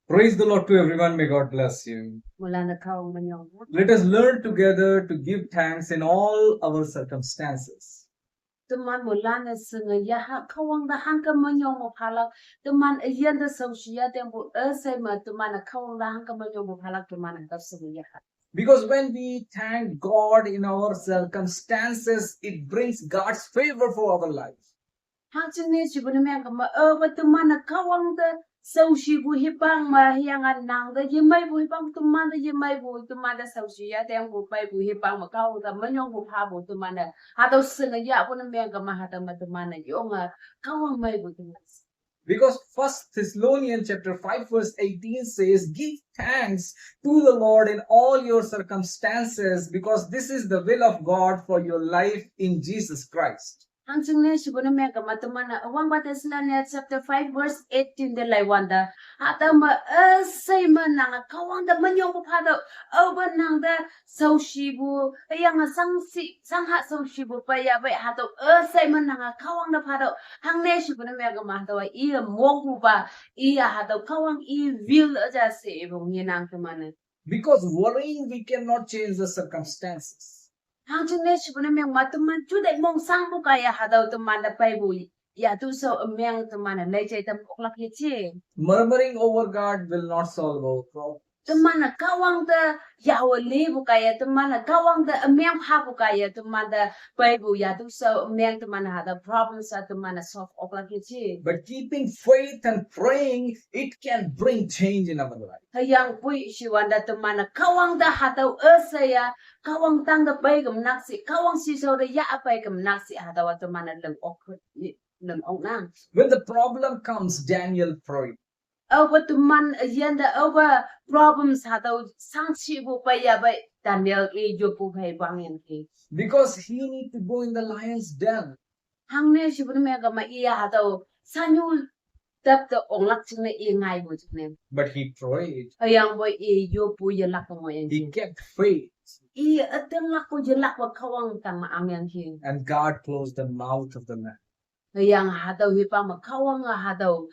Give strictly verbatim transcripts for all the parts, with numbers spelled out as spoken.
Praise the Lord to everyone. May God bless you. Mulan a Kahwang manyong. Let us learn together to give thanks in all our circumstances. Teman mulan a singa yaha Kahwang da hangka manyong mo phalak. Teman a yan da sau shiya teng bu a sai ma teman a Kahwang da hangka manyong mo phalak teman a tap singa yaha. Because when we thank God in our circumstances, it brings God's favor for our life. Hang ching ne shi bu ne meng kama a ba teman a Kahwang da sau shi bu hipang ma hiang a nang da yemai bu hipang teman da yemai bu teman da sau shiya teng bu pai bu hipang ma Kahwang da manyong bu pha bu teman a. Hatau singa ya bu ne meng kama hatau ma teman a yong a Kahwang mai bu teman. Because First Thessalonians chapter five verse eighteen says, "Give thanks to the Lord in all your circumstances, because this is the will of God for your life in Jesus Christ." Hang ching ne shi bu ne meng kama teman a wang ba Thessalonians chapter five verse eighteen de lai wan da. Hatau ma a sai ma nang a Kahwang da manyong bu pha da a ba nang da sau shi bu a yang a sang si sang ha sau shi bu pa ya ba hatau a sai ma nang a Kahwang da pha da. Hang ne shi bu ne meng kama hatau a i a mong bu ba i a hatau Kahwang i will a ja se bu ngi nang teman a. Because worrying, we cannot change the circumstances. Hang ching ne shi bu ne meng ma teman chu dai mong sang bu kaya hatau teman da pai bu ya tu sau a meng teman a lai chai tam kok lak ye chi. Murmuring over God will not solve our problem. Teman a Kahwang da ya wa le bu kaya teman a Kahwang da a meng pha bu kaya teman da pai bu ya tu sau a meng teman a hatau problem sa teman a solve ok lak ye chi. But keeping faith and praying, it can bring change in our life. Hayang pui shi wan da teman a Kahwang da hatau a sai ya Kahwang tang da pai kam nak si Kahwang si sau da ya a pai kam nak si hatau a teman a leng ok leng ok nang. When the problem comes, Daniel prayed. Au ba teman a yan da au ba problems hatau sang shi bu pa ya ba Daniel i yo bu pai bang yan ki. Because he need to go in the lion's den. Hang ne shi bu ne meng kama i ya hatau sanyu tap da ong lak ching ne i ngai bu ching ne. But he prayed. Hayang bu i yo bu ya lak mo yan He ki. Kept faith. I a teng lak bu ya lak bu Kahwang tang ma ang yan ki. And God closed the mouth of the lion. Hayang hatau hipang ma Kahwang a hatau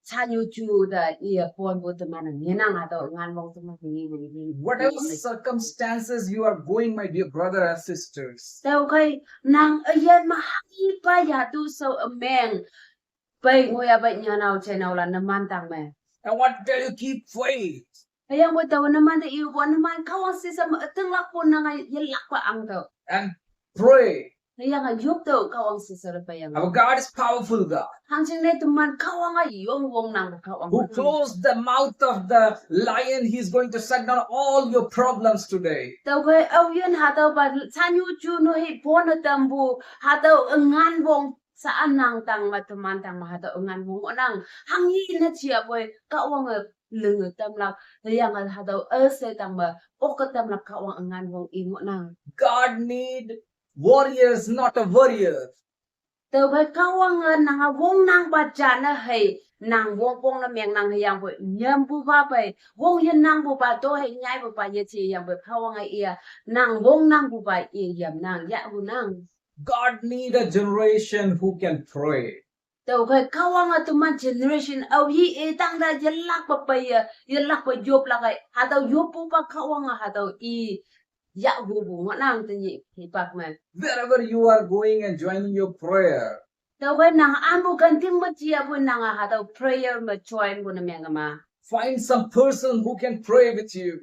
sanyu chu da i a pon bu teman a ngi nang hatau ngan wong teman ngi ngi ngi. Whatever circumstances you are going, my dear brother and sisters, Tau kai nang a yan ma hang i pa ya tu sau a meng. Pai ngo ya ba nya nau chai nau la na man tang me. I want to tell you, keep faith. Hayang bu tau na man da i bu na man Kahwang si sa ma a teng lak bu nang a ya lak ba ang tau. And pray. Hayang a yup tau Kahwang si sa ra pa yang. Our God is powerful God Hang ching ne teman Kahwang a yong wong nang Kahwang. who closed the mouth of the lion. He is going to shut down all your problems today. Tau kai au yan hatau ba sanyu chu no hi pon a tam bu hatau a ngan wong sa a nang tang ma teman tang ma hatau a ngan wong o nang. Hang i na chi a bu Kahwang a leng a tam lak. Hayang a hatau a sai tang ma ok a tam lak Kahwang a ngan wong i ngo nang. God need warriors, not a worrier. Tau kai Kahwang a nang a wong nang ba ja na hai nang wong wong na meng nang hayang bu nyam bu ba pai wong yan nang bu ba to hai nyai bu ba ye chi yang bu Kahwang a i a nang wong nang bu ba i yam nang ya bu nang. God need a generation who can pray. Tau kai Kahwang a teman generation au hi e tang da ya lak ba pai ya ya lak ba yop lak ai hatau yop bu ba Kahwang a hatau i ya bu bu ngo nang te ni hi pak ma. Wherever you are going and joining your prayer, Tau kai nang an bu kan ting ma chi a bu nang a hatau prayer ma join bu na meng ma. Find some person who can pray with you.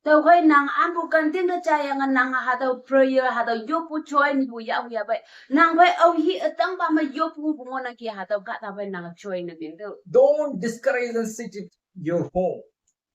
Tau kai nang an bu kan ting da cha yang a nang a hatau prayer hatau yop bu join bu ya bu ya ba. Nang kai au hi a tang ba ma yop bu bu ngo na ki hatau ka ta ba nang join na meng tau. Don't discourage and sit at your home.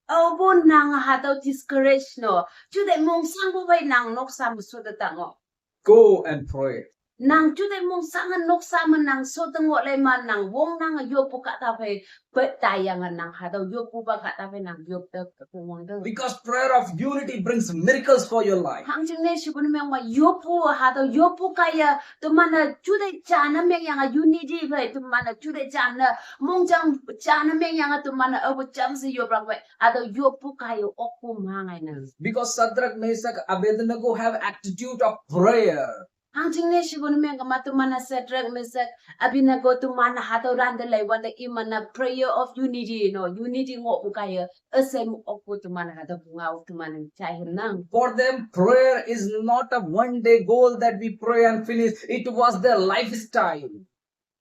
Au bu nang hatau discourage no. Chu de mong sang bu bai nang nok sam su de tang o. Go and pray. Nang chu de mong sang nok sam nang so de ngo le ma nang wong nang yo pu ka ta bai bai ta yang nang hatau yo pu ba ka ta bai nang yo de pu wang de. Because prayer of unity brings miracles for your life. Hang jing ne shi bu ne meng ma yo pu hatau yo pu ka ya tu ma na chu de cha na meng yang unity bai tu ma na chu de cha na mong jang cha na meng yang tu ma na au bu jam si yo brak bai. Hatau yo pu ka yo ok pu ma ngai na. Because Shadrach, Meshach, Abednego have attitude of prayer. Hangjingne shibun meng kama teman-a Shadrach, Meshach, Abednego teman-a hatüo rante leiwante iman-a prayer of unity, no, unity ngohpu kaiye, üshei me okpu teman-a hatüo pungao teman-e jai hemnang. For them, prayer is not a one day goal that we pray and finish. It was their lifestyle.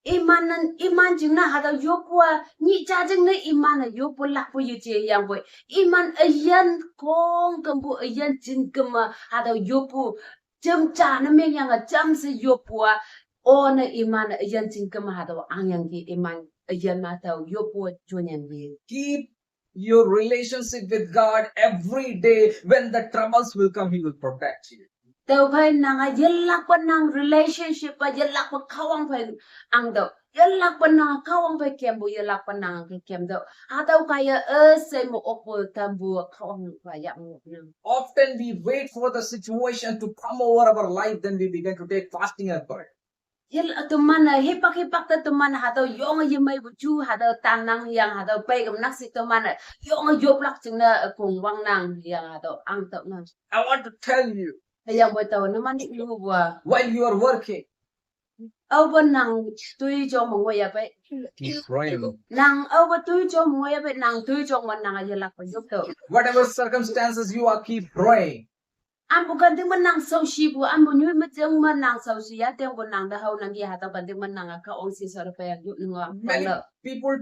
Iman-e, iman jingne hatüo yoppu-a, nyih ja jingne iman-e yoppu lakpu yeje yangpoi. Iman üyin khongkümpu üyin jin kema hatüo yoppu. Jam ja ne mengyange jamshe yoppu-a, one iman-e üyin jin kema hatüo angyangki iman üyin ma tao yoppu jonyangki. Keep your relationship with God every day. When the troubles will come, He will protect you. Tüokhei nange yelakpe nang relationship-a yelakpe Kahwang phei angtüoh. Yelakpe nang Kahwang phei kempu yelakpe nang ke kemtüoh. Hatüo kaiye üshei me okpu tampu Kahwang phei yah ngohnang. Often we wait for the situation to come over our life, then we begin to take fasting and prayer. Yel teman-e hipak hipak te teman hatüo yonge yemeipu ju hatüo tannang yang hatüo pei kemnak shi teman-e yonge yoplak jingne ükong wangnang yang hatüo angtüohnang. I want to tell you, hüyangpoi tao numan te ihupu-a, while you are working, aope nang toi jong me ngoiya pei, keep praying. Nang aope toi jong me ngoiya pei, nang toi jong me nang yelakpe yoptüoh. Whatever circumstances you are, keep praying. Ampu kanting me nang shaoshipu, ampu nyoi me jeng me nang shaoshi ya tengpu nang te haonangki hatüo kanting me nange Kahwang shishao te pei yop nunga. Many people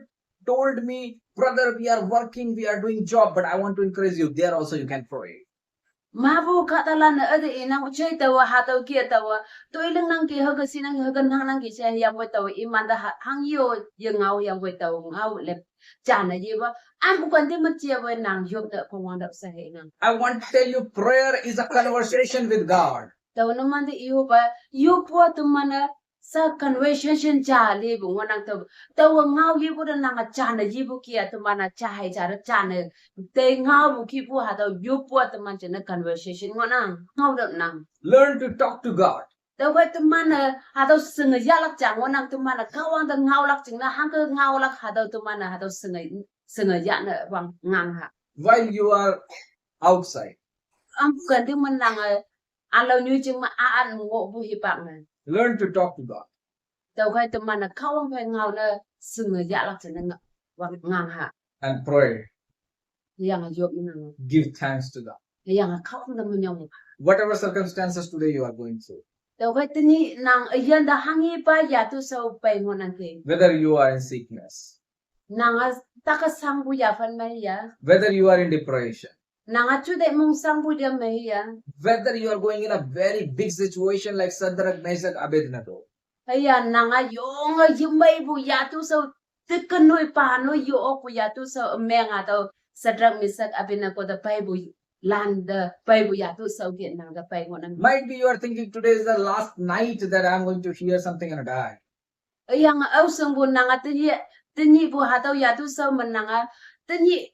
told me, brother, we are working, we are doing job, but I want to encourage you. There also you can pray. Mapu kahtalan-e üte inang jai taowa hatüo ke taowa. Toi lingnangki, hüke shinangki, hüke nangnangki she yangpoi taowa iman te ha, hangyo ye ngao yangpoi taowa ngao le. Jane yepa, ampu kanting me jepa nang yop te Kahwang te she heinang. I want to tell you, prayer is a conversation with God. Tao numan te ihupa, yoppu-a teman-e sa conversation ja lipu ngohnang tao. Taowa ngao yepu te nange jane yepu kia teman-a ja hei ja te jane. Te ngaopu kihpu hatüo yoppu-a teman jingne conversation ngohnang. Ngao te nang. Learn to talk to God. Tüokhei teman-e hatüo shinge yahlak ja ngohnang teman-e Kahwang te ngaolak jingne hangke ngaolak hatüo teman-e hatüo shinge, shinge yahne wang ngang ha. While you are outside. Ampu kanting me nange, ülao nyu jing me a-an ngohpu hipak me. Learn to talk to God. Tüokhei teman-e Kahwang phei ngao ne shinge yahlak jingne nga, wang ngang ha. And pray. Hüyange yop nang. Give thanks to God. Hüyange Kahwang te minyong. Whatever circumstances today you are going through. Tüokhei tenyih nang üyin te hanghipa yatu shao pei ngohnangki. Whether you are in sickness. Nange take shangpu yaphan mei ya. Whether you are in depression. Nange jute mong shangpu ya mei ya. Whether you are going in a very big situation like Shadrach, Meshach, Abednego. Hüya nange yonge yemeipu yatu shao, tekenoi panoi yo okpu yatu shao ümeng hatüo Shadrach, Meshach, Abednego te peipu lan te peipu yatu shao ke nang te pei ngohnang. Might be you are thinking, today is the last night that I am going to hear something and die. Hüyange aoshingpu nange tenyih, tenyihpu hatüo yatu shao me nange, tenyih,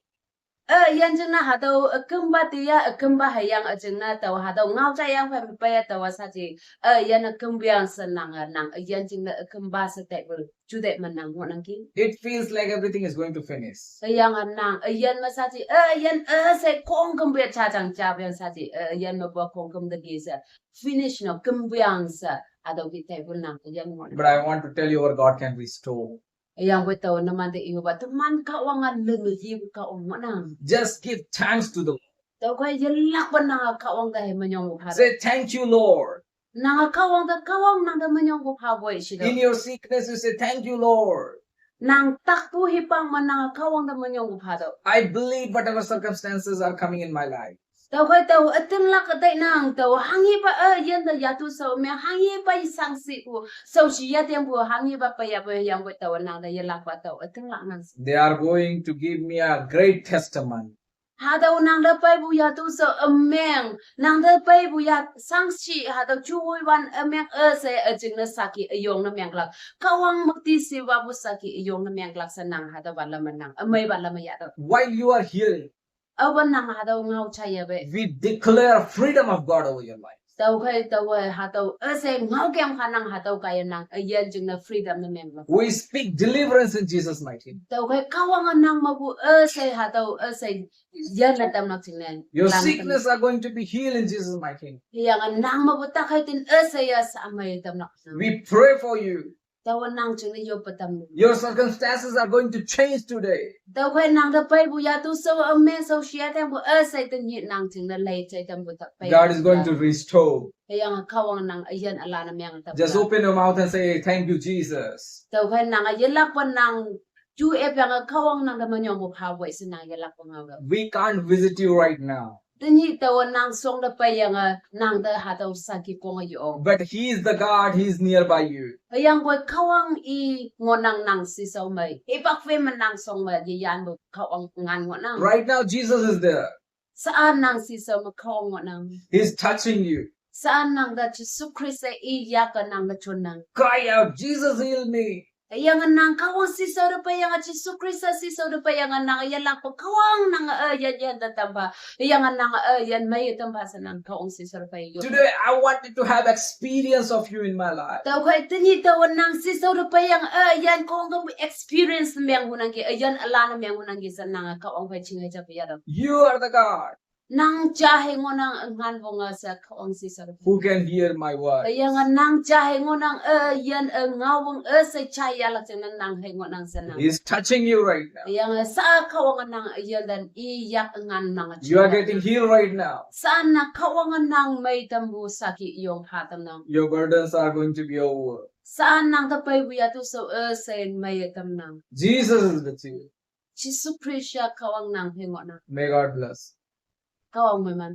eh, üyin jingne hatüo, eh, ükümpa tiya, eh, ükümpa hüyange jingne tao hatüo ngao jayang phei peiya taowa shaji, eh, üyin ükümpeang she nange, nang, eh, üyin jingne, eh, ükümpa she taipu, jute me nang ngohnangki. It feels like everything is going to finish. Hüyange nang, eh, üyin me shaji, eh, üyin, eh, she khongkümpe jajang japeang shaji, eh, üyin mepu khongküm te ki she finish no kümpeang she hatüo ki taipu nang, eh, üyin ngohnang. But I want to tell you, our God can restore. Hüyangpoi tao numan te ihupa, teman Kahwange lüm yepu Kahwang ngohnang. Just give thanks to the Lord. Tüokhei yelakpe nange Kahwang te hei minyongpu pha. Say, thank you, Lord. Nange Kahwang te, Kahwang nang te minyongpu phapoi shi tüo. In your sickness, you say, thank you, Lord. Nang takpu hipak me nange Kahwang te minyongpu pha tüo. I believe whatever circumstances are coming in my life. Tüokhei tao ütinglak teinang tao hanghipa, eh, üyin te yatu shao me hanghipa i shangshipu, shaoshi yatengpu hanghipa peiyapu hüyangpoi tao nang te yelakpa tao ütinglak nang. They are going to give me a great testimony. Hatüo nang te peipu yatu shao ümeng, nang te peipu ya shangshi, hatüo juhoiwan ümeng, eh, she, eh, jingne saki, eh, üyong ne menglak. Kahwang müktishiwapu saki, eh, üyong ne menglak she nang hatüopa lam me nang, eh, ümeipa lam me yahtüoh. While you are hearing, aope nang hatüo ngao jaiyape, we declare freedom of God over your life. Tüokhei taowe hatüo üshei ngaokeng hanang hatüo kaiye nang üyin jingne freedom ne meng. We speak deliverance in Jesus' mighty name. Tüokhei Kahwange nang mepu üshei hatüo üshei yanne tamlak jingne. Your sickness are going to be healed in Jesus' mighty name. Hüyange nang mepu takhei tin üshei ya sa mei tamlak. We pray for you. Taowe nang jingne yoppe tam. Your circumstances are going to change today. Tüokhei nang te peipu yatu shao ame shao shia tangpu üshei tenyih nang jingne lei jai tampu ta pei. God is going to restore. Hüyange Kahwang nang üyin üla ne meng tam. Just open your mouth and say, "Thank you, Jesus." Tüokhei nang yelakpe nang ju epyange Kahwang nang te menyongpu pha wei she nang yelakpe ngao. We can't visit you right now. Tenyih taowe nang shong te peiyange nang te hatüo saki konge yo. But He is the God, He is nearby you. Hüyangpoi Kahwang i ngohnang nang shishao mei. Hipak phei me nang shong me yeyanpu Kahwang ngan ngohnang. Right now, Jesus is there. Sa-a nang shishao me Kahwang ngohnang. He's touching you. Sa-a nang te Jesu Khrista i yak-e nang te jonnang. Cry out, "Jesus, heal me." Hüyange nang Kahwang shishao te peiyange Jesu Khrista shishao te peiyange nang yelakpe Kahwang nang üyin yan te tampha. Hüyange nang üyin mei tampha she nang Kahwang shishao te pei yo. Today, I wanted to have experience of you in my life. Tüokhei tenyih taowe nang shishao te peiyange üyin kong kempu experience meng hunangki, üyin üla ne meng hunangki she nang Kahwang phei chingei jape yatüo. You are the God Nang ja hei ngohnang üngan wonge she Kahwang shishao te. who can hear my word. Hüyange nang ja hei ngohnang üyin ü ngao wong üshei ja yalak jingne nang hei ngohnang she nang. He's touching you right now. Hüyange sa Kahwange nang üyin dan i yak ngan nang. You are getting healed right now. Sa nang Kahwange nang mei tampu saki yong pha tamnang. Your burdens are going to be over. Sa nang te peipu yatu shao üshei mei tamnang. Jesus is with you. Jesu Khrista Kahwang nang hei ngohnang. May God bless. Kahwang meiman.